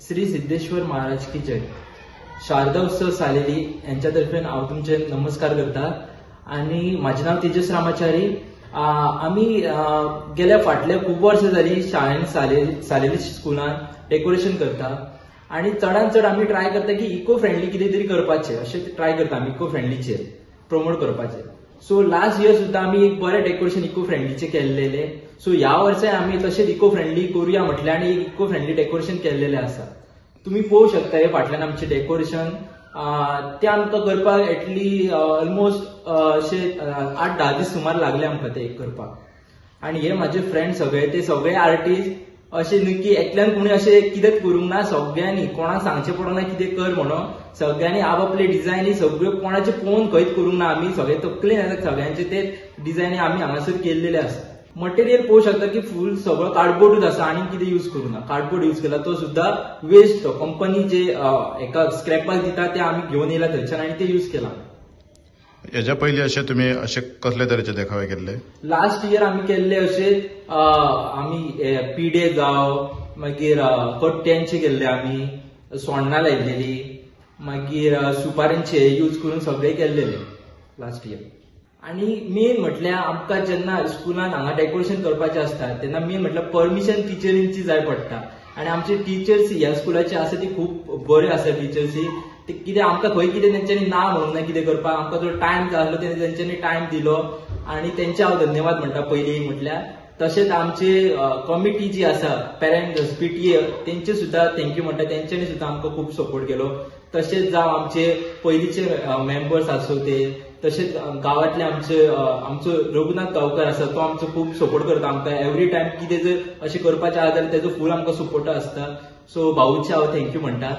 श्री सिद्धेश्वर महाराज की जय. शारदा उत्सव सालेली यांच्या तर्फेन हांव तुमचे नमस्कार करता आनी म्हाजें नांव तेजस रामाचारी. आमी गेल्या फाटले खूब वर्सां जाली शाळेन सालेली स्कुलान डेकोरेशन करता आनी चडान चड आमी ट्राय करता की इको फ्रेंडली कितें तरी करपाचें, अशें ट्राय करता आमी इको फ्रेंडलीचेर प्रमोट करपाचें. सो लास्ट इयर सुद्दां आमी एक बरें डेकोरेशन इको फ्रेंडलीचें केल्लेलें. सो ह्या वर्साय आमी तशेंच इको फ्रेंडली करुया म्हटलें आनी एक इको फ्रेंडली डेकोरेशन केल्लेलें आसा. तुमी पळोवंक शकता हे फाटल्यान आमचें डेकोरेशन. तें आमकां करपाक एटली ऑलमोस्ट अशे 8-10 दीस सुमार लागले आमकां ते एक करपाक. आनी हे म्हाजे फ्रेंड सगळे, ते सगळे आर्टिस्ट, अशें न्हू की एकल्यान कोणी अशें कितेंच करूंक ना, सगळ्यांनी कोणाक सांगचें पडना कितें कर म्हणून, सगळ्यांनी आपआपले डिजायनी सगळ्यो कोणाचे पळोवन खंयच करूंक ना, आमी सगळे तकलेन येता सगळ्यांचे ते डिजायनी आमी हांगासर केल्लेले आसा. मटेरियल पळोवंक शकता की फूल सगळो कार्डबोर्डूच आसा आनी कितें यूज करूं ना. कार्डबोर्ड यूज केला तो सुद्दां वेस्ट, तो कंपनी जे एका स्क्रॅपाक दिता ते आमी घेवन येयला थंयच्यान आनी ते यूज केला. हेज्या पयलीं अशें तुमी अशे कसले तरेचे देखावे केल्ले? लास्ट इयर आमी केल्ले अशे आमी पिडे जावं, मागीर कट्ट्यांचे केल्ले, आमी सोण्णां लायलेली, मागीर सुपाऱ्यांचे यूज करून सगळे केल्लेले लास्ट इयर. आनी मेन म्हटल्यार आमकां जेन्ना स्कुलान हांगा डेकोरेशन करपाचें आसता तेन्ना मेन म्हटल्यार परमिशन टिचरींची जाय पडटा. आनी आमचे टिचर्स ह्या स्कुलाचे आसा ती खूब बऱ्यो आसा टिचर्सी. ते कितें आमकां खंय कितें तेंच्यांनी ना म्हणूंक ना कितें करपाक, आमकां जो टायम जाय आसलो तेंच्यांनी टायम दिलो आनी तेंचे हांव धन्यवाद म्हणटा पयलीं म्हटल्यार. तशेंच आमचे कमिटी जी आसा पेरंट्स PTA तेंचे सुद्दां thank you म्हणटा, तेंच्यांनी सुद्दां आमकां खूब सपोर्ट केलो. तशेंच जावं आमचे पयलींचे मेंबर्स आसूं ते, तशेंच गांवांतले आमचे आमचो रघुनाथ गांवकर आसा तो आमचो खूब सपोर्ट करता आमकां एवरी टायम. कितें जर अशें करपाचें आसा जाल्यार तेजो फूल आमकां सपोर्ट आसता. सो भाऊचे हांव thank you म्हणटा.